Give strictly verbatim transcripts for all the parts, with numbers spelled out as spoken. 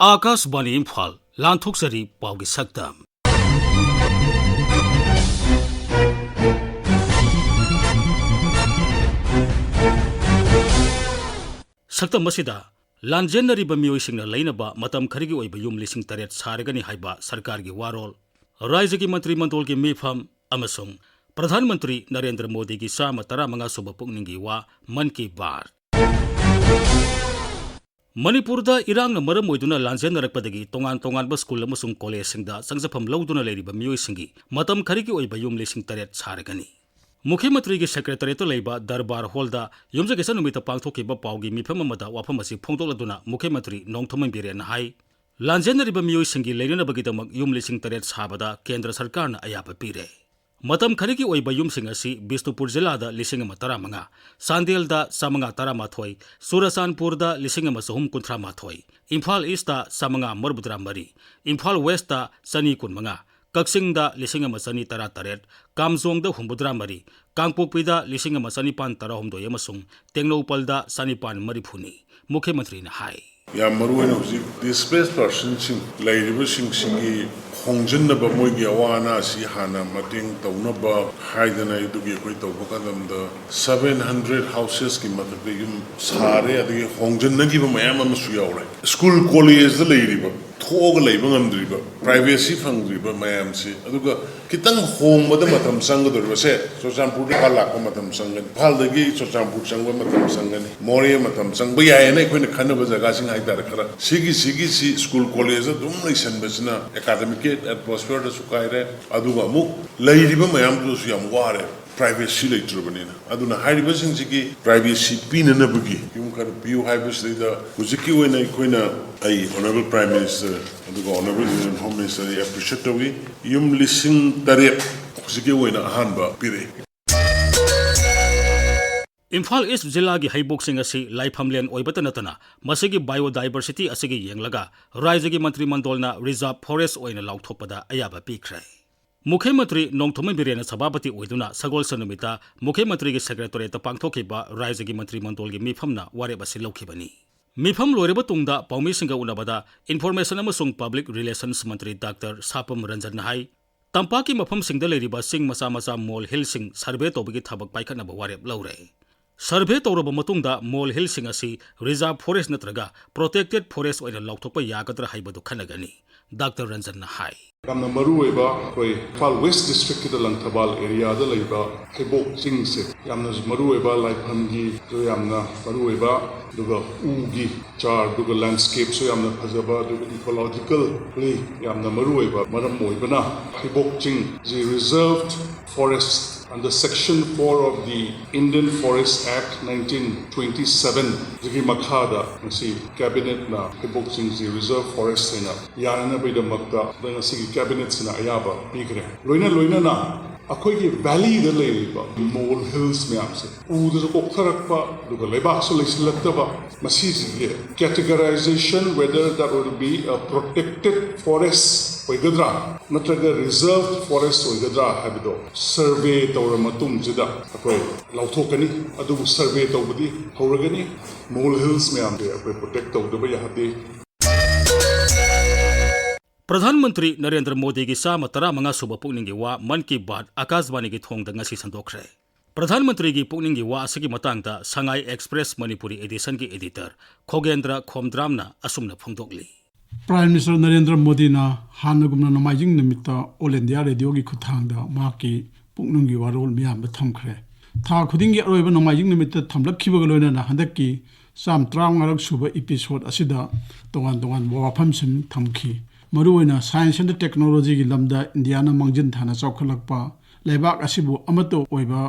ꯑꯥꯀꯥꯁꯕꯥꯅꯤ ꯏꯝꯐꯥꯜ, ꯂꯥꯟꯊꯣꯛꯆꯔꯤ ꯄꯥꯎꯒꯤ ꯁꯛꯇꯝ꯫ ꯁꯛꯇꯝ ꯑꯁꯤꯗ ꯂꯥꯟꯖꯦꯟꯅꯔꯤꯕ ꯃꯤꯑꯣꯏꯁꯤꯡꯅ ꯂꯩꯅꯕ ꯃꯇꯝ ꯈꯔꯒꯤ ꯑꯣꯏꯕ ꯌꯨꯝ ꯂꯤꯁꯤꯡ ꯇꯔꯦꯠ ꯁꯥꯔꯒꯅꯤ ꯍꯥꯏꯕ ꯁꯔꯀꯥꯔꯒꯤ ꯋꯥꯔꯣꯜ, ꯔꯥꯖ꯭ꯌꯒꯤ ꯃꯟꯇ꯭ꯔꯤ ꯃꯟꯗꯣꯜꯒꯤ ꯃꯤꯐꯝ ꯑꯃꯁꯨꯡ ꯄ꯭ꯔꯙꯥꯟ ꯃꯟꯇ꯭ꯔꯤ ꯅꯔꯦꯟꯗ꯭ꯔ ꯃꯣꯗꯤꯒꯤ ꯆꯥꯝꯃ ꯇꯔꯥꯃꯉꯥ ꯁꯨꯕ ꯄꯨꯛꯅꯤꯡꯒꯤ ꯋꯥ, ꯃꯟ ꯀꯤ ꯕꯥꯠ꯫ ꯃꯅꯤꯄꯨꯔꯗ ꯏꯔꯥꯡꯅ ꯃꯔꯝ ꯑꯣꯏꯗꯨꯅ ꯂꯥꯟꯖꯦꯟꯅꯔꯛꯄꯗꯒꯤ ꯇꯣꯉꯥꯟ ꯇꯣꯉꯥꯟꯕ ꯁ꯭ꯀꯨꯜ ꯑꯃꯁꯨꯡ ꯀꯣꯂꯦꯖꯁꯤꯡꯗ ꯆꯪꯖꯐꯝ ꯂꯧꯗꯨꯅ ꯂꯩꯔꯤꯕ ꯃꯤꯑꯣꯏꯁꯤꯡꯒꯤ ꯃꯇꯝ ꯈꯔꯒꯤ ꯑꯣꯏꯕ ꯌꯨꯝ ꯂꯤꯁꯤꯡ ꯇꯔꯦꯠ ꯁꯥꯔꯒꯅꯤ꯫ ꯃꯨꯈ꯭ꯌ ꯃꯟꯇ꯭ꯔꯤꯒꯤ ꯁꯦꯀ꯭ꯔꯦꯇꯔꯤꯌꯦꯠꯇ ꯂꯩꯕ ꯗꯔꯕꯥꯔ ꯍꯣꯜꯗ ꯌꯨꯝꯖꯀꯩꯁ ꯅꯨꯃꯤꯠꯇ ꯄꯥꯡꯊꯣꯛꯈꯤꯕ ꯄꯥꯎꯒꯤ ꯃꯤꯐꯝ ꯑꯃꯗ ꯋꯥꯐꯝ ꯑꯁꯤ ꯐꯣꯡꯗꯣꯛꯂꯗꯨꯅ ꯃꯨꯈ꯭ꯌ ꯃꯟꯇ꯭ꯔꯤ ꯅꯣꯡꯊꯣꯝꯕꯝ ꯕꯤꯔꯦꯟꯅ ꯍꯥꯏ, ꯂꯥꯟꯖꯦꯟꯅꯔꯤꯕ ꯃꯤꯑꯣꯏꯁꯤꯡꯒꯤ ꯂꯩꯅꯅꯕꯒꯤꯗꯃꯛ ꯌꯨꯝ ꯂꯤꯁꯤꯡ ꯇꯔꯦꯠ ꯁꯥꯕꯗ ꯀꯦꯟꯗ꯭ꯔ ꯁꯔꯀꯥꯔꯅ ꯑꯌꯥꯕ ꯄꯤꯔꯦ꯫ ꯃꯇꯝ ꯈꯔꯒꯤ ꯑꯣꯏꯕ ꯌꯨꯝꯁꯤꯡ ꯑꯁꯤ ꯕꯤꯁꯅꯨꯄꯨꯔ ꯖꯤꯂꯥꯗ ꯂꯤꯁꯤꯡ ꯑꯃ ꯇꯔꯥꯃꯉꯥ, ꯆꯥꯟꯗꯦꯜꯗ ꯆꯥꯃꯉꯥ ꯇꯔꯥꯃꯥꯊꯣꯏ, ꯆꯨꯔꯆꯥꯟꯄꯨꯔꯗ ꯂꯤꯁꯤꯡ ꯑꯃ ꯆꯍꯨꯝ ꯀꯨꯟꯊ꯭ꯔꯥ ꯃꯥꯊꯣꯏ, ꯏꯝꯐꯥꯜ ꯏꯁꯇ ꯆꯥꯃꯉꯥ ꯃꯔꯤꯐꯨꯇꯔꯥ ꯃꯔꯤ, ꯏꯝꯐꯥꯜ ꯋꯦꯁꯇ ꯆꯅꯤ ꯀꯨꯟꯃꯉꯥ, ꯀꯛꯆꯤꯡꯗ ꯂꯤꯁꯤꯡ ꯑꯃ ꯆꯅꯤ ꯇꯔꯥꯇꯔꯦꯠ, ꯀꯥꯝꯖꯣꯡꯗ ꯍꯨꯝꯐꯨꯇꯔꯥ ꯃꯔꯤ, ꯀꯥꯡꯄꯣꯛꯄꯤꯗ ꯂꯤꯁꯤꯡ ꯑꯃ ꯆꯅꯤꯄꯥꯟ ꯇꯔꯥꯍꯨꯝꯗꯣꯏ ꯑꯃꯁꯨꯡ ꯇꯦꯡꯅꯧꯄꯜꯗ ꯆꯅꯤꯄꯥꯟ ꯃꯔꯤꯐꯨꯅꯤ, ꯃꯨꯈ꯭ꯌ ꯃꯟꯇ꯭ꯔꯤꯅ ꯍꯥꯏ꯫ ꯌꯥꯝ ꯃꯔꯨ ꯑꯣꯏꯅ ꯍꯧꯖꯤꯛ ꯗꯤꯁꯄ꯭ꯂꯦꯁ ꯄꯔꯁꯟꯁꯤꯡ ꯂꯩꯔꯤꯕꯁꯤꯡꯁꯤꯒꯤ ꯍꯣꯡꯖꯤꯟꯅꯕ, ꯃꯣꯏꯒꯤ ꯑꯋꯥ ꯑꯅꯥꯁꯤ ꯍꯥꯟꯅ ꯃꯇꯦꯡ ꯇꯧꯅꯕ ꯍꯥꯏꯗꯅ ꯑꯗꯨꯒꯤ ꯑꯩꯈꯣꯏ ꯇꯧꯕ ꯃꯇꯝꯗ seven hundred ꯍꯥꯎꯁꯦꯁꯀꯤ ꯃꯊꯛꯇ ꯌꯨꯝ ꯁꯥꯔꯦ, ꯑꯗꯒꯤ ꯍꯣꯡꯖꯤꯟꯅꯈꯤꯕ ꯃꯌꯥꯝ ꯑꯃꯁꯨ ꯌꯥꯎꯔꯦ꯫ ꯁ꯭ꯀꯨꯜ ꯀꯣꯂꯦꯖꯇ ꯂꯩꯔꯤꯕ, ꯊꯣꯛꯑꯒ ꯂꯩꯕ ꯉꯝꯗ꯭ꯔꯤꯕ, ꯄ꯭ꯔꯥꯏꯚꯦꯁꯤ ꯐꯪꯗ꯭ꯔꯤꯕ ꯃꯌꯥꯝꯁꯤ, ꯑꯗꯨꯒ ꯈꯤꯇꯪ ꯍꯣꯡꯕꯗ ꯃꯇꯝ ꯆꯪꯒꯗꯧꯔꯤꯕꯁꯦ, ꯆꯨꯔꯆꯥꯟꯄꯨꯔꯗ ꯏꯝꯐꯥꯜ ꯂꯥꯛꯄ ꯃꯇꯝ ꯆꯪꯒꯅꯤ, ꯏꯝꯐꯥꯜꯗꯒꯤ ꯆꯨꯔꯆꯥꯟꯄꯨꯔ ꯆꯪꯕ ꯃꯇꯝ ꯆꯪꯒꯅꯤ, ꯃꯣꯔꯦ ꯃꯇꯝ ꯆꯪꯕ ꯌꯥꯏꯌꯦꯅ ꯑꯩꯈꯣꯏꯅ ꯈꯟꯅꯕ ꯖꯒꯥꯁꯤꯡ ꯍꯥꯏꯇꯥꯔꯦ꯫ ꯈꯔ ꯁꯤꯒꯤ, ꯁꯤꯒꯤꯁꯤ ꯁ꯭ꯀꯨꯜ ꯀꯣꯂꯦꯖ ꯑꯗꯨꯝ ꯂꯩꯁꯟꯕꯁꯤꯅ ꯑꯦꯀꯥꯗꯃꯤꯛꯀꯤ ꯑꯦꯠꯃꯣꯁꯐꯤꯌꯔꯗꯁꯨ ꯀꯥꯏꯔꯦ, ꯑꯗꯨꯒ ꯑꯃꯨꯛ ꯂꯩꯔꯤꯕ ꯃꯌꯥꯝꯗꯨꯗꯁꯨ ꯌꯥꯝ ꯋꯥꯔꯦ꯫ ꯄ꯭ꯔꯥꯏꯚꯦꯁꯤ ꯂꯩꯇ꯭ꯔꯕꯅꯤꯅ꯫ ꯑꯗꯨꯅ ꯍꯥꯏꯔꯤꯕꯁꯤꯡꯁꯤꯒꯤ ꯄ꯭ꯔꯥꯏꯚꯦꯁꯤ ꯄꯤꯅꯅꯕꯒꯤ ꯌꯨꯝ ꯈꯔ ꯄꯤꯌꯨ ꯍꯥꯏꯕꯁꯤꯗꯩꯗ ꯍꯧꯖꯤꯛꯀꯤ ꯑꯣꯏꯅ ꯑꯩꯈꯣꯏꯅ, ꯑꯩ Honourable Prime Minister ꯑꯗꯨꯒ Honourable Union Home Minister ꯑꯩ ꯑꯦꯄ꯭ꯔꯤꯁꯤꯌꯦꯠ ꯇꯧꯏ꯫ ꯌꯨꯝ ꯂꯤꯁꯤꯡ ꯇꯔꯦꯠ ꯍꯧꯖꯤꯛꯀꯤ ꯑꯣꯏꯅ ꯑꯍꯥꯟꯕ ꯄꯤꯔꯛꯏ꯫ ꯏꯝꯐꯥꯜ ꯏꯁ꯭ꯠ ꯖꯤꯂꯥꯒꯤ ꯍꯩꯕꯣꯛꯁꯤꯡ ꯑꯁꯤ ꯂꯥꯏꯐꯝꯂꯦꯟ ꯑꯣꯏꯕꯇ ꯅꯠꯇꯅ ꯃꯁꯤꯒꯤ ꯕꯥꯏꯑꯣꯗꯥꯏꯕꯔꯁꯤꯇꯤ ꯑꯁꯤꯒꯤ ꯌꯦꯡꯂꯒ ꯔꯥꯏꯖ꯭ꯌꯒꯤ ꯃꯟꯇ꯭ꯔꯤ ꯃꯟꯗꯣꯜꯅ ꯔꯤꯖꯥꯔꯚ ꯐꯣꯔꯦꯁ꯭ꯠ ꯑꯣꯏꯅ ꯂꯥꯎꯊꯣꯛꯄꯗ ꯑꯌꯥꯕ ꯄꯤꯈ꯭ꯔꯦ꯫ ꯃꯨꯈ꯭ꯌ ꯃꯟꯇ꯭ꯔꯤ ꯅꯣꯡꯊꯣꯝꯕꯝ ꯕꯤꯔꯦꯟꯅ ꯁꯚꯥꯄꯇꯤ ꯑꯣꯏꯗꯨꯅ ꯁꯒꯣꯜꯁꯦꯟ ꯅꯨꯃꯤꯠꯇ ꯃꯨꯈ꯭ꯌ ꯃꯟꯇ꯭ꯔꯤꯒꯤ ꯁꯦꯀ꯭ꯔꯦꯇꯔꯤꯌꯦꯠꯇ ꯄꯥꯡꯊꯣꯛꯈꯤꯕ ꯔꯥꯏꯖ꯭ꯌꯒꯤ ꯃꯟꯇ꯭ꯔꯤ ꯃꯟꯗꯣꯜꯒꯤ ꯃꯤꯐꯝꯅ ꯋꯥꯔꯦꯞ ꯑꯁꯤ ꯂꯧꯈꯤꯕꯅꯤ꯫ ꯃꯤꯐꯝ ꯂꯣꯏꯔꯕ ꯇꯨꯡꯗ ꯄꯥꯎꯃꯤꯁꯤꯡꯒ ꯎꯅꯕꯗ Information ꯑꯃꯁꯨꯡ Public Relations ꯃꯟꯇ꯭ꯔꯤ ꯗꯥꯛꯇꯔ ꯁꯥꯄꯝ ꯔꯟꯖꯟꯅ ꯍꯥꯏ, ꯇꯝꯄꯥꯛꯀꯤ ꯃꯐꯝꯁꯤꯡꯗ ꯂꯩꯔꯤꯕ ꯆꯤꯡ ꯃꯆꯥ ꯃꯆꯥ, mole hillꯁꯤꯡ survey ꯇꯧꯕꯒꯤ ꯊꯕꯛ ꯄꯥꯏꯈꯠꯅꯕ ꯋꯥꯔꯦꯞ ꯂꯧꯔꯦ꯫ Survey ꯇꯧꯔꯕ ꯃꯇꯨꯡꯗ mole hillꯁꯤꯡ ꯑꯁꯤ reserve forest ꯅꯠꯇ꯭ꯔꯒ protected forest ꯑꯣꯏꯅ ꯂꯥꯎꯊꯣꯛꯄ ꯌꯥꯒꯗ꯭ꯔꯥ ꯍꯥꯏꯕꯗꯨ ꯈꯟꯅꯒꯅꯤ꯫ ꯗꯥꯛꯇꯔ ꯔꯟꯖꯟꯅ ꯍꯥꯏ꯫ ꯌꯥꯝꯅ ꯃꯔꯨꯑꯣꯏꯕ ꯑꯩꯈꯣꯏ ꯏꯝꯐꯥꯜ West Districtꯀꯤꯗ ꯂꯪꯊꯕꯥꯜ areaꯗ ꯂꯩꯕ ꯍꯩꯕꯣꯛ ꯆꯤꯡꯁꯦ ꯌꯥꯝꯅ ꯃꯔꯨꯑꯣꯏꯕ, ꯂꯥꯏꯐꯝꯒꯤꯁꯨ ꯌꯥꯝꯅ ꯃꯔꯨꯑꯣꯏꯕ, ꯑꯗꯨꯒ ꯎꯒꯤ ꯆꯥꯔ, ꯑꯗꯨꯒ landscapeꯁꯨ ꯌꯥꯝꯅ ꯐꯖꯕ, ꯑꯗꯨꯒ ecologically ꯌꯥꯝꯅ ꯃꯔꯨꯑꯣꯏꯕ ꯃꯔꯝ ꯑꯣꯏꯕꯅ ꯍꯩꯕꯣꯛ ꯆꯤꯡꯁꯤ reserved forest under section four of the Indian Forest Act nineteen twenty-seven ꯁꯤꯒꯤ ꯃꯈꯥꯗ ꯉꯁꯤ cabinetꯅ ꯍꯩꯕꯣꯛ ꯆꯤꯡꯁꯤ reserved forest ꯍꯥꯏꯅ ꯌꯥꯅꯅꯕꯒꯤꯗꯃꯛꯇ ꯉꯁꯤꯒꯤ cabinetꯁꯤꯅ ꯑꯌꯥꯕ ꯄꯤꯈ꯭ꯔꯦ꯫ ꯂꯣꯏꯅ ꯂꯣꯏꯅꯅ ꯑꯩꯈꯣꯏꯒꯤ valleyꯗ ꯂꯩꯔꯤꯕ mole hills ꯃꯌꯥꯝꯁꯦ ꯎꯗꯁꯨ ꯀꯣꯛꯊꯔꯛꯄ, ꯑꯗꯨꯒ ꯂꯩꯕꯥꯛꯁꯨ ꯂꯩꯁꯤꯜꯂꯛꯇꯕ, ꯃꯁꯤꯁꯤꯒꯤ categorization, whether that will be a protected forest ꯑꯣꯏꯒꯗ꯭ꯔꯥ ꯅꯠꯇ꯭ꯔꯒ reserved forest ꯑꯣꯏꯒꯗ꯭ꯔꯥ ꯍꯥꯏꯕꯗꯣ survey ꯇꯧꯔ ꯃꯇꯨꯡꯁꯤꯗ ꯑꯩꯈꯣꯏ ꯂꯥꯎꯊꯣꯛꯀꯅꯤ꯫ ꯑꯗꯨꯕꯨ survey ꯇꯧꯕꯗꯤ ꯍꯧꯔꯒꯅꯤ꯫ Mole hills ꯃꯌꯥꯝꯁꯦ ꯑꯩꯈꯣꯏ protect ꯇꯧꯗꯕ ꯌꯥꯗꯦ꯫ ꯄ꯭ꯔꯙꯥꯟ ꯃꯟꯇ꯭ꯔꯤ ꯅꯔꯦꯟꯗ꯭ꯔ ꯃꯣꯗꯤꯒꯤ ꯆꯥꯝꯃ ꯇꯔꯥꯃꯉꯥ ꯁꯨꯕ ꯄꯨꯛꯅꯤꯡꯒꯤ ꯋꯥ ꯃꯟ ꯀꯤ ꯕꯥꯠ ꯑꯀꯥꯁꯕꯥꯅꯤꯒꯤ ꯊꯣꯡꯗ ꯉꯁꯤ ꯁꯟꯗꯣꯛꯈ꯭ꯔꯦ꯫ ꯄ꯭ꯔꯙꯥꯟ ꯃꯟꯇ꯭ꯔꯤꯒꯤ ꯄꯨꯛꯅꯤꯡꯒꯤ ꯋꯥ ꯑꯁꯤꯒꯤ ꯃꯇꯥꯡꯗ Sangai Express Manipuri editionꯒꯤ editor ꯈꯣꯒꯦꯟꯗ꯭ꯔ ꯈꯣꯝꯗ꯭ꯔꯥꯝꯅ ꯑꯁꯨꯝꯅ ꯐꯣꯡꯗꯣꯛꯂꯤ꯫ Prime Minister ꯅꯔꯦꯟꯗ꯭ꯔ ꯃꯣꯗꯤꯅ ꯍꯥꯟꯅꯒꯨꯝꯅ ꯅꯣꯡꯃꯥꯏꯖꯤꯡ ꯅꯨꯃꯤꯠꯇ All India Radioꯒꯤ ꯈꯨꯠꯊꯥꯡꯗ ꯃꯍꯥꯛꯀꯤ ꯄꯨꯛꯅꯤꯡꯒꯤ ꯋꯥꯔꯣꯜ ꯃꯤꯌꯥꯝꯗ ꯊꯝꯈ꯭ꯔꯦ꯫ ꯊꯥ ꯈꯨꯗꯤꯡꯒꯤ ꯑꯔꯣꯏꯕ ꯅꯣꯡꯃꯥꯏꯖꯤꯡ ꯅꯨꯃꯤꯠꯇ ꯊꯝꯂꯛꯈꯤꯕꯒ ꯂꯣꯏꯅꯅ ꯍꯟꯗꯛꯀꯤ ꯆꯥꯝ ꯇꯔꯥꯃꯉꯥꯔꯛ ꯁꯨꯕ episode ꯑꯁꯤꯗ ꯇꯣꯉꯥꯟ ꯇꯣꯉꯥꯟꯕ ꯋꯥꯐꯝꯁꯤꯡ ꯊꯝꯈꯤ꯫ ꯃꯔꯨꯑꯣꯏꯅ science and technologyꯒꯤ ꯂꯝꯗ ꯏꯟꯗꯤꯌꯥꯅ ꯃꯥꯡꯖꯤꯟ ꯊꯥꯅ ꯆꯥꯎꯈꯠꯂꯛꯄ, ꯂꯩꯕꯥꯛ ꯑꯁꯤꯕꯨ ꯑꯃꯠꯇ ꯑꯣꯏꯕ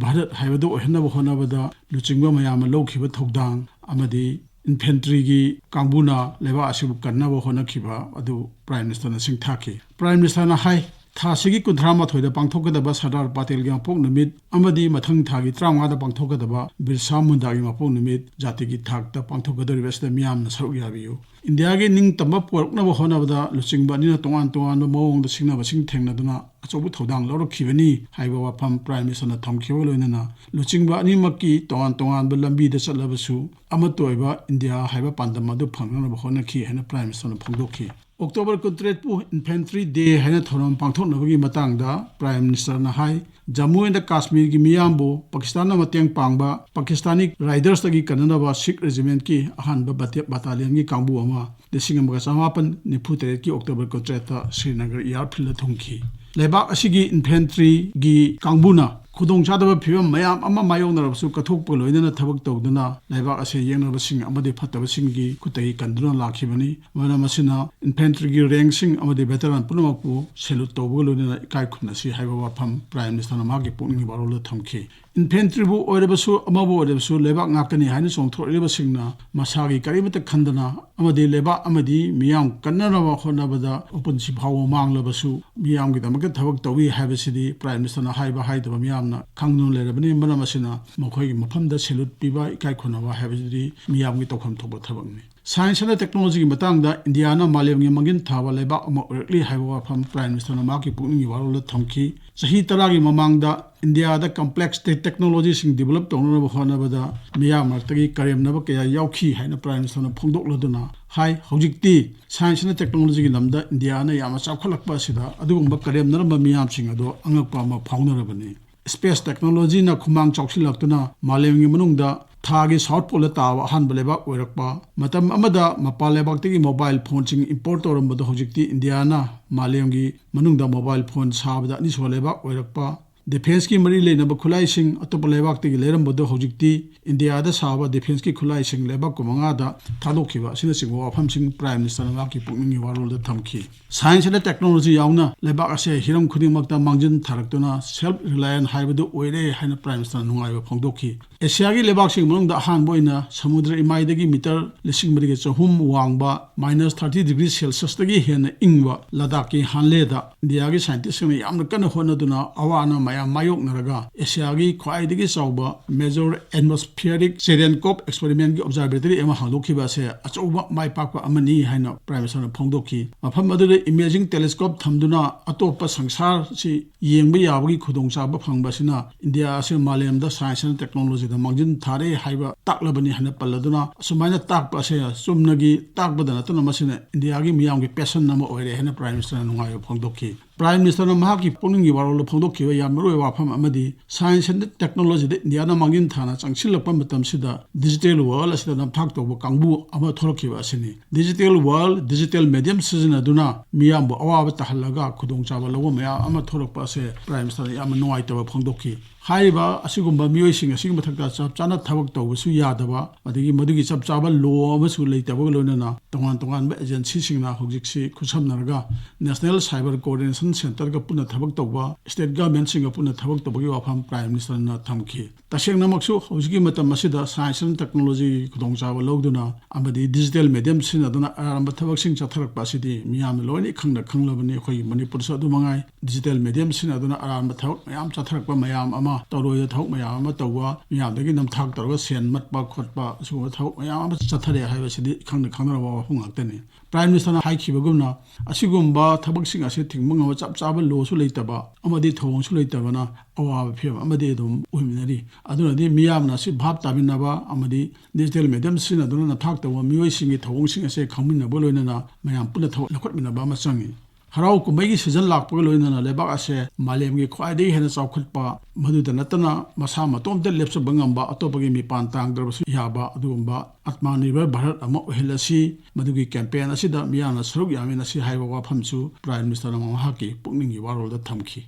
ꯚꯥꯔꯠ ꯍꯥꯏꯕꯗꯨ ꯑꯣꯏꯍꯟꯅꯕ ꯍꯣꯠꯅꯕꯗ ꯂꯨꯆꯤꯡꯕ ꯃꯌꯥꯝꯅ ꯂꯧꯈꯤꯕ ꯊꯧꯗꯥꯡ ꯑꯃꯗꯤ infantryꯒꯤ ꯀꯥꯡꯕꯨꯅ ꯂꯩꯕꯥꯛ ꯑꯁꯤꯕꯨ ꯀꯟꯅꯕ ꯍꯣꯠꯅꯈꯤꯕ ꯑꯗꯨ Prime Ministerꯅ ꯁꯤꯡꯊꯥꯈꯤ꯫ Prime Ministerꯅ ꯍꯥꯏ, ꯊꯥꯁꯤꯒꯤ ꯀꯨꯟꯊ꯭ꯔꯥ ꯃꯥꯊꯣꯏꯗ ꯄꯥꯡꯊꯣꯛꯀꯗꯕ ꯁꯔꯗꯥꯔ ꯄꯥꯇꯦꯜꯒꯤ ꯃꯄꯣꯛ ꯅꯨꯃꯤꯠ ꯑꯃꯗꯤ ꯃꯊꯪ ꯊꯥꯒꯤ ꯇꯔꯥꯃꯉꯥꯗ ꯄꯥꯡꯊꯣꯛꯀꯗꯕ ꯕꯤꯔꯁꯥ ꯃꯨꯟꯗꯥꯒꯤ ꯃꯄꯣꯛ ꯅꯨꯃꯤꯠ ꯖꯥꯇꯤꯒꯤ ꯊꯥꯛꯇ ꯄꯥꯡꯊꯣꯛꯀꯗꯧꯔꯤꯕ ꯑꯁꯤꯗ ꯃꯤꯌꯥꯝꯅ ꯁꯔꯨꯛ ꯌꯥꯕꯤꯌꯨ꯫ ꯏꯟꯗꯤꯌꯥꯒꯤ ꯅꯤꯡꯇꯝꯕ ꯄꯨꯔꯛꯅꯕ ꯍꯣꯠꯅꯕꯗ ꯂꯨꯆꯤꯡꯕ ꯑꯅꯤꯅ ꯇꯣꯉꯥꯟ ꯇꯣꯉꯥꯟꯕ ꯃꯑꯣꯡꯗ ꯁꯤꯡꯅꯕꯁꯤꯡ ꯊꯦꯡꯅꯗꯨꯅ ꯑꯆꯧꯕ ꯊꯧꯗꯥꯡ ꯂꯧꯔꯛꯈꯤꯕꯅꯤ ꯍꯥꯏꯕ ꯋꯥꯐꯝ Prime Minister ꯅ ꯊꯝꯈꯤꯕꯒ ꯂꯣꯏꯅꯅ, ꯂꯨꯆꯤꯡꯕ ꯑꯅꯤꯃꯛꯀꯤ ꯇꯣꯉꯥꯟ ꯇꯣꯉꯥꯟꯕ ꯂꯝꯕꯤꯗ ꯆꯠꯂꯕꯁꯨ ꯑꯃꯠꯇ ꯑꯣꯏꯕ ꯏꯟꯗꯤꯌꯥ ꯍꯥꯏꯕ ꯄꯥꯟꯗꯝ ꯑꯗꯨ ꯐꯪꯅꯅꯕ ꯍꯣꯠꯅꯈꯤ ꯍꯥꯏꯅ Prime Minister ꯅ ꯐꯣꯡꯗꯣꯛꯈꯤ꯫ October ꯀꯨꯟꯇꯔꯦꯠꯄꯨ Infantry Day ꯍꯥꯏꯅ ꯊꯧꯔꯝ ꯄꯥꯡꯊꯣꯛꯅꯕꯒꯤ ꯃꯇꯥꯡꯗ Prime Minister ꯅ ꯍꯥꯏ, ꯖꯝꯃꯨ ꯑꯦꯟꯗ ꯀꯥꯁꯃꯤꯔꯒꯤ ꯃꯤꯌꯥꯝꯕꯨ ꯄꯥꯀꯤꯁꯇꯥꯟꯅ ꯃꯇꯦꯡ ꯄꯥꯡꯕ Pakistani Raiders ꯇꯒꯤ ꯀꯟꯅꯅꯕ Sikh Regiment ꯀꯤ ꯑꯍꯥꯟꯕ ꯕꯇꯦ-, battalion ꯒꯤ ꯀꯥꯡꯕꯨ ꯑꯃ ꯂꯤꯁꯤꯡ ꯑꯃꯒ ꯆꯃꯥꯄꯟ ꯅꯤꯐꯨ ꯇꯔꯦꯠꯀꯤ October ꯀꯨꯟꯇꯔꯦꯠꯇ ꯁ꯭ꯔꯤꯅꯒꯔ airfield ꯗ ꯊꯨꯡꯈꯤ꯫ ꯂꯩꯕꯥꯛ ꯑꯁꯤꯒꯤ infantry ꯒꯤ ꯀꯥꯡꯕꯨꯅ ꯈꯨꯗꯣꯡꯆꯥꯗꯕ ꯐꯤꯕꯝ ꯃꯌꯥꯝ ꯑꯃ ꯃꯥꯌꯣꯛꯅꯔꯕꯁꯨ ꯀꯠꯊꯣꯛꯄꯒ ꯂꯣꯏꯅꯅ ꯊꯕꯛ ꯇꯧꯗꯨꯅ ꯂꯩꯕꯥꯛ ꯑꯁꯤ ꯌꯦꯛꯅꯕꯁꯤꯡ ꯑꯃꯗꯤ ꯐꯠꯇꯕꯁꯤꯡꯒꯤ ꯈꯨꯠꯇꯒꯤ ꯀꯟꯗꯨꯅ ꯂꯥꯛꯈꯤꯕꯅꯤ꯫ ꯃꯔꯝ ꯑꯁꯤꯅ infantry ꯒꯤ rank ꯁꯤꯡ ꯑꯃꯗꯤ veteran ꯄꯨꯝꯅꯃꯛꯄꯨ salute ꯇꯧꯕꯒ ꯂꯣꯏꯅꯅ ꯏꯀꯥꯏ ꯈꯨꯝꯅꯁꯤ ꯍꯥꯏꯕ ꯋꯥꯐꯝ Prime Minister ꯅ ꯃꯍꯥꯛꯀꯤ ꯄꯨꯛꯅꯤꯡꯒꯤ ꯋꯥꯔꯣꯜꯗ ꯊꯝꯈꯤ꯫ Infantry ꯕꯨ ꯑꯣꯏꯔꯕꯁꯨ ꯑꯃꯕꯨ ꯑꯣꯏꯔꯕꯁꯨ ꯂꯩꯕꯥꯛ ꯉꯥꯛꯀꯅꯤ ꯍꯥꯏꯅ ꯆꯣꯡꯊꯣꯔꯛꯂꯤꯕꯁꯤꯡꯅ ꯃꯁꯥꯒꯤ ꯀꯔꯤꯃꯠꯇ ꯈꯟꯗꯅ ꯑꯃꯗꯤ ꯂꯩꯕꯥꯛ ꯑꯃꯗꯤ ꯃꯤꯌꯥꯝ ꯀꯟꯅꯅꯕ ꯍꯣꯠꯅꯕꯗ ꯃꯄꯨꯟꯁꯤ ꯐꯥꯎꯕ ꯃꯥꯡꯂꯕꯁꯨ ꯃꯤꯌꯥꯝꯒꯤꯗꯃꯛꯇ ꯊꯕꯛ ꯇꯧꯏ ꯍꯥꯏꯕꯁꯤꯗꯤ Prime Minister ꯅ ꯍꯥꯏꯕ ꯍꯥꯏꯗꯕ ꯃꯤꯌꯥꯝꯅ ꯈꯪꯗꯨꯅ ꯂꯩꯔꯕꯅꯤ꯫ ꯃꯔꯝ ꯑꯁꯤꯅ ꯃꯈꯣꯏꯒꯤ ꯃꯐꯝꯗ salute ꯄꯤꯕ, ꯏꯀꯥꯏ ꯈꯨꯝꯅꯕ ꯍꯥꯏꯕꯁꯤꯗꯤ ꯃꯤꯌꯥꯝꯒꯤ ꯇꯧꯐꯝ ꯊꯣꯛꯄ ꯊꯕꯛꯅꯤ꯫ Science ꯑꯃꯗꯤ technology ꯒꯤ ꯃꯇꯥꯡꯗ ꯏꯟꯗꯤꯌꯥꯅ ꯃꯥꯂꯦꯝꯒꯤ ꯃꯥꯡꯖꯤꯟ ꯊꯥꯕ ꯂꯩꯕꯥꯛ ꯑꯃ ꯑꯣꯏꯔꯛꯂꯤ ꯍꯥꯏꯕ ꯋꯥꯐꯝ Prime Minister ꯅ ꯃꯍꯥꯛꯀꯤ ꯄꯨꯛꯅꯤꯡꯒꯤ ꯋꯥꯔꯣꯜꯗ ꯊꯝꯈꯤ꯫ ꯆꯍꯤ ꯇꯔꯥꯒꯤ ꯃꯃꯥꯡꯗ ꯏꯟꯗꯤꯌꯥꯗ complex te-, technology ꯁꯤꯡ develop ꯇꯧꯅꯅꯕ ꯍꯣꯠꯅꯕꯗ ꯃꯤꯌꯥꯝ ꯃꯔꯛꯇꯒꯤ ꯀꯔꯦꯝꯅꯕ ꯀꯌꯥ ꯌꯥꯎꯈꯤ ꯍꯥꯏꯅ Prime Minister ꯅ ꯐꯣꯡꯗꯣꯛꯂꯗꯨꯅ ꯍꯥꯏ, ꯍꯧꯖꯤꯛꯇꯤ science ꯑꯃꯗꯤ technology ꯒꯤ ꯂꯝꯗ ꯏꯟꯗꯤꯌꯥꯅ ꯌꯥꯝꯅ ꯆꯥꯎꯈꯠꯂꯛꯄ ꯑꯁꯤꯗ ꯑꯗꯨꯒꯨꯝꯕ ꯀꯔꯦꯝꯅꯔꯝꯕ ꯃꯤꯌꯥꯝꯁꯤꯡ ꯑꯗꯨ ꯑꯉꯛꯄ ꯑꯃ ꯐꯥꯎꯅꯔꯕꯅꯤ꯫ Space technology ꯅ ꯈꯨꯃꯥꯡ ꯆꯥꯎꯁꯤꯜꯂꯛꯇꯨꯅ ꯃꯥꯂꯦꯝꯒꯤ ꯃꯅꯨꯡꯗ ꯊꯥꯒꯤ South Pole ꯗ ꯇꯥꯕ ꯑꯍꯥꯟꯕ ꯂꯩꯕꯥꯛ ꯑꯣꯏꯔꯛꯄ, ꯃꯇꯝ ꯑꯃꯗ ꯃꯄꯥꯟ ꯂꯩꯕꯥꯛꯇꯒꯤ mobile phone ꯁꯤꯡ import ꯇꯧꯔꯝꯕꯗꯣ ꯍꯧꯖꯤꯛꯇꯤ ꯏꯟꯗꯤꯌꯥꯅ ꯃꯥꯂꯦꯝꯒꯤ ꯃꯅꯨꯡꯗ mobile phone ꯁꯥꯕꯗ ꯑꯅꯤꯁꯨꯕ ꯂꯩꯕꯥꯛ ꯑꯣꯏꯔꯛꯄ, defence ꯀꯤ ꯃꯔꯤ ꯂꯩꯅꯕ ꯈꯨꯠꯂꯥꯏꯁꯤꯡ ꯑꯇꯣꯞꯄ ꯂꯩꯕꯥꯛꯇꯒꯤ ꯂꯩꯔꯝꯕꯗꯣ ꯍꯧꯖꯤꯛꯇꯤ ꯏꯟꯗꯤꯌꯥꯗ ꯁꯥꯕ defence ꯀꯤ ꯈꯨꯠꯂꯥꯏꯁꯤꯡ ꯂꯩꯕꯥꯛ ꯀꯨꯟꯃꯉꯥꯗ ꯊꯥꯗꯣꯛꯈꯤꯕ ꯑꯁꯤꯅꯆꯤꯡꯕ ꯋꯥꯐꯝꯁꯤꯡ Prime Minister ꯅ ꯃꯍꯥꯛꯀꯤ ꯄꯨꯛꯅꯤꯡꯒꯤ ꯋꯥꯔꯣꯜꯗ ꯊꯝꯈꯤ꯫ Science ꯑꯃꯗꯤ technology ꯌꯥꯎꯅ ꯂꯩꯕꯥꯛ ꯑꯁꯦ ꯍꯤꯔꯝ ꯈꯨꯗꯤꯡꯃꯛꯇ ꯃꯥꯡꯖꯤꯟ ꯊꯥꯔꯛꯇꯨꯅ self reliant ꯍꯥꯏꯕꯗꯨ ꯑꯣꯏꯔꯦ ꯍꯥꯏꯅ Prime Minister ꯅ ꯅꯨꯡꯉꯥꯏꯕ ꯐꯣꯡꯗꯣꯛꯈꯤ꯫ ꯑꯦꯁꯤꯌꯥꯒꯤ ꯂꯩꯕꯥꯛꯁꯤꯡ ꯃꯅꯨꯡꯗ ꯑꯍꯥꯟꯕ ꯑꯣꯏꯅ ꯁꯃꯨꯗ꯭ꯔ ꯏꯃꯥꯏꯗꯒꯤ meter ꯂꯤꯁꯤꯡ ꯃꯔꯤꯒ ꯆꯍꯨꯝ ꯋꯥꯡꯕ minus thirty degree Celsius ꯇꯒꯤ ꯍꯦꯟꯅ ꯏꯪꯕ ꯂꯗꯥꯈꯀꯤ ꯍꯥꯟꯂꯦꯗ ꯏꯟꯗꯤꯌꯥꯒꯤ scientist ꯁꯤꯡꯅ ꯌꯥꯝꯅ ꯀꯟꯅ ꯍꯣꯠꯅꯗꯨꯅ ꯑꯋꯥ ꯑꯅꯥ ꯃꯌꯥꯝ ꯃꯥꯌꯣꯛꯅꯔꯒ ꯑꯦꯁꯤꯌꯥꯒꯤ ꯈ꯭ꯋꯥꯏꯗꯒꯤ ꯆꯥꯎꯕ major atmospheric Cherenkov experiment ꯀꯤ observatory ꯑꯃ ꯍꯥꯡꯗꯣꯛꯈꯤꯕ ꯑꯁꯦ ꯑꯆꯧꯕ ꯃꯥꯏ ꯄꯥꯛꯄ ꯑꯃꯅꯤ ꯍꯥꯏꯅ Prime Minister ꯅ ꯐꯣꯡꯗꯣꯛꯈꯤ꯫ ꯃꯐꯝ ꯑꯗꯨꯗ imaging telescope ꯊꯝꯗꯨꯅ ꯑꯇꯣꯞꯄ ꯁꯪꯁꯥꯔꯁꯤ ꯌꯦꯡꯕ ꯌꯥꯕꯒꯤ ꯈꯨꯗꯣꯡꯆꯥꯕ ꯐꯪꯕ ꯑꯁꯤꯅ ꯏꯟꯗꯤꯌꯥ ꯑꯁꯤ ꯃꯥꯂꯦꯝꯗ science ꯑꯃꯗꯤ technology ꯗ ꯃꯥꯡꯖꯤꯟ ꯊꯥꯔꯦ ꯍꯥꯏꯕ ꯇꯥꯛꯂꯕꯅꯤ ꯍꯥꯏꯅ ꯄꯜꯂꯗꯨꯅ, ꯑꯁꯨꯃꯥꯏꯅ ꯇꯥꯛꯄ ꯑꯁꯦ ꯆꯨꯝꯅꯒꯤ ꯇꯥꯛꯄꯗ ꯅꯠꯇꯅ ꯃꯁꯤꯅ ꯏꯟꯗꯤꯌꯥꯒꯤ ꯃꯤꯌꯥꯝꯒꯤ passion ꯑꯃ ꯑꯣꯏꯔꯦ ꯍꯥꯏꯅ Prime Minister ꯅ ꯅꯨꯡꯉꯥꯏꯕ ꯐꯣꯡꯗꯣꯛꯈꯤ꯫ Prime Minister ꯅ ꯃꯍꯥꯛꯀꯤ ꯄꯨꯛꯅꯤꯡꯒꯤ ꯋꯥꯔꯣꯜꯗ ꯐꯣꯡꯗꯣꯛꯈꯤꯕ ꯌꯥꯝ ꯃꯔꯨꯑꯣꯏꯕ ꯋꯥꯐꯝ ꯑꯃꯗꯤ science ꯑꯃꯗꯤ technology ꯗ ꯏꯟꯗꯤꯌꯥꯅ ꯃꯥꯡꯖꯤꯟ ꯊꯥꯅ ꯆꯪꯁꯤꯜꯂꯛꯄ ꯃꯇꯝꯁꯤꯗ digital world ꯑꯁꯤꯗ ꯅꯝꯊꯥꯛ ꯇꯧꯕ ꯀꯥꯡꯕꯨ ꯑꯃ ꯊꯣꯛꯂꯛꯈꯤꯕ ꯑꯁꯤꯅꯤ꯫ Digital world, digital medium ꯁꯤꯖꯤꯟꯅꯗꯨꯅ ꯃꯤꯌꯥꯝꯕꯨ ꯑꯋꯥꯕ ꯇꯥꯍꯜꯂꯒ ꯈꯨꯗꯣꯡꯆꯥꯕ ꯂꯧꯕ ꯃꯌꯥꯝ ꯑꯃ ꯊꯣꯛꯂꯛꯄ ꯑꯁꯦ Prime Minister ꯅ ꯌꯥꯝꯅ ꯅꯨꯡꯉꯥꯏꯇꯕ ꯐꯣꯡꯗꯣꯛꯈꯤ꯫ ꯍꯥꯏꯔꯤꯕ ꯑꯁꯤꯒꯨꯝꯕ ꯃꯤꯑꯣꯏꯁꯤꯡ ꯑꯁꯤꯒꯤ ꯃꯊꯛꯇ ꯆꯞ ꯆꯥꯅ ꯊꯕꯛ ꯇꯧꯕꯁꯨ ꯌꯥꯗꯕ, ꯑꯗꯒꯤ ꯃꯗꯨꯒꯤ ꯆꯞ ꯆꯥꯕ law ꯑꯃꯁꯨ ꯂꯩꯇꯕꯒ ꯂꯣꯏꯅꯅ ꯇꯣꯉꯥꯟ ꯇꯣꯉꯥꯟꯕ agency ꯁꯤꯡꯅ ꯍꯧꯖꯤꯛꯁꯤ ꯈꯨꯠꯁꯝꯅꯔꯒ National Cyber Coordination Centre ꯒ ꯄꯨꯟꯅ ꯊꯕꯛ ꯇꯧꯕ, state government ꯁꯤꯡꯒ ꯄꯨꯟꯅ ꯊꯕꯛ ꯇꯧꯕꯒꯤ ꯋꯥꯐꯝ Prime Minister ꯅ ꯊꯝꯈꯤ꯫ ꯇꯁꯦꯡꯅꯃꯛꯁꯨ ꯍꯧꯖꯤꯛꯀꯤ ꯃꯇꯝ ꯑꯁꯤꯗ science ꯑꯃꯗꯤ technology ꯒꯤ ꯈꯨꯗꯣꯡꯆꯥꯕ ꯂꯧꯗꯨꯅ ꯑꯃꯗꯤ digital medium ꯁꯤꯖꯤꯟꯅꯗꯨꯅ ꯑꯔꯥꯟꯕ ꯊꯕꯛꯁꯤꯡ ꯆꯠꯊꯔꯛꯄ ꯑꯁꯤꯗꯤ ꯃꯤꯌꯥꯝꯅ ꯂꯣꯏꯅ ꯏꯈꯪꯗ ꯈꯪꯂꯕꯅꯤ꯫ ꯑꯩꯈꯣꯏꯒꯤ ꯃꯅꯤꯄꯨꯔꯁꯨ ꯑꯗꯨ ꯃꯉꯥꯏ꯫ Digital medium ꯁꯤꯖꯤꯟꯅꯗꯨꯅ ꯑꯔꯥꯟꯕ ꯊꯕꯛ ꯃꯌꯥꯝ ꯆꯠꯊꯔꯛꯄ ꯃꯌꯥꯝ ꯑꯃ, ꯇꯧꯔꯣꯏꯗ ꯊꯕꯛ ꯃꯌꯥꯝ ꯑꯃ ꯇꯧꯕ, ꯃꯤꯌꯥꯝꯗꯒꯤ ꯅꯝꯊꯥꯛ ꯇꯧꯔꯒ ꯁꯦꯟ ꯃꯠꯄ ꯈꯣꯠꯄ, ꯑꯁꯤꯒꯨꯝꯕ ꯊꯕꯛ ꯃꯌꯥꯝ ꯑꯃ ꯆꯠꯊꯔꯦ ꯍꯥꯏꯕꯁꯤꯗꯤ ꯏꯈꯪꯗ ꯈꯪꯅꯔꯕ ꯋꯥꯐꯝ ꯉꯥꯛꯇꯅꯤ꯫ Prime Minister ꯅ ꯍꯥꯏꯈꯤꯕꯒꯨꯝꯅ, ꯑꯁꯤꯒꯨꯝꯕ ꯊꯕꯛꯁꯤꯡ ꯑꯁꯤ ꯊꯤꯡꯕ ꯉꯝꯕ ꯆꯞ ꯆꯥꯕ law ꯁꯨ ꯂꯩꯇꯕ ꯑꯃꯗꯤ ꯊꯧꯑꯣꯡꯁꯨ ꯂꯩꯇꯕꯅ ꯑꯋꯥꯕ ꯐꯤꯕꯝ ꯑꯃꯗꯤ ꯑꯗꯨꯝ ꯑꯣꯏꯃꯤꯟꯅꯔꯤ꯫ ꯑꯗꯨꯅꯗꯤ ꯃꯤꯌꯥꯝꯅ ꯑꯁꯤ ꯚꯥꯞ ꯇꯥꯃꯤꯟꯅꯕ ꯑꯃꯗꯤ digital medium ꯁꯤꯖꯤꯟꯅꯗꯨꯅ ꯅꯝꯊꯥꯛ ꯇꯧꯕ ꯃꯤꯑꯣꯏꯁꯤꯡꯒꯤ ꯊꯧꯑꯣꯡꯁꯤꯡ ꯑꯁꯦ ꯈꯪꯃꯤꯟꯅꯕꯒ ꯂꯣꯏꯅꯅ ꯃꯌꯥꯝ ꯄꯨꯟꯅ ꯊꯕꯛ ꯂꯧꯈꯠꯃꯤꯟꯅꯕ ꯑꯃ ꯆꯪꯏ꯫ ꯍꯔꯥꯎ ꯀꯨꯝꯍꯩꯒꯤ season ꯂꯥꯛꯄꯒ ꯂꯣꯏꯅꯅ ꯂꯩꯕꯥꯛ ꯑꯁꯦ ꯃꯥꯂꯦꯝꯒꯤ ꯈ꯭ꯋꯥꯏꯗꯒꯤ ꯍꯦꯟꯅ ꯆꯥꯎꯈꯠꯄ, ꯃꯗꯨꯗ ꯅꯠꯇꯅ ꯃꯁꯥ ꯃꯇꯣꯝꯇ ꯂꯦꯞꯆꯕ ꯉꯝꯕ, ꯑꯇꯣꯞꯄꯒꯤ ꯃꯤꯄꯥꯟ ꯇꯥꯡꯗ꯭ꯔꯕꯁꯨ ꯌꯥꯕ ꯑꯗꯨꯒꯨꯝꯕ Atmanirbhar Bharat ꯑꯃ ꯑꯣꯏꯍꯜꯂꯁꯤ꯫ ꯃꯗꯨꯒꯤ campaign ꯑꯁꯤꯗ ꯃꯤꯌꯥꯝꯅ ꯁꯔꯨꯛ ꯌꯥꯃꯤꯟꯅꯁꯤ ꯍꯥꯏꯕ ꯋꯥꯐꯝꯁꯨ Prime Minister ꯅ ꯃꯍꯥꯛꯀꯤ ꯄꯨꯛꯅꯤꯡꯒꯤ ꯋꯥꯔꯣꯜꯗ ꯊꯝꯈꯤ꯫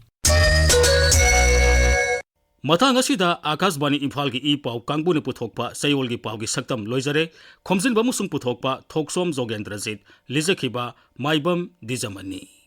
ꯃꯇꯥꯡ ꯑꯁꯤꯗ ꯑꯥꯀꯥꯁꯕꯥꯅꯤ ꯏꯝꯐꯥꯜꯒꯤ ꯏ ꯄꯥꯎ ꯀꯥꯡꯕꯨꯅ ꯄꯨꯊꯣꯛꯄ ꯆꯌꯣꯜꯒꯤ ꯄꯥꯎꯒꯤ ꯁꯛꯇꯝ ꯂꯣꯏꯖꯔꯦ꯫ ꯈꯣꯝꯖꯤꯟꯕ ꯑꯃꯁꯨꯡ ꯄꯨꯊꯣꯛꯄ ꯊꯣꯛꯆꯣꯝ ꯖꯣꯒꯦꯟꯗ꯭ꯔꯖꯤꯠ, ꯂꯤꯖꯈꯤꯕ ꯃꯥꯏꯕꯝ ꯗꯤꯖꯃꯅꯤ꯫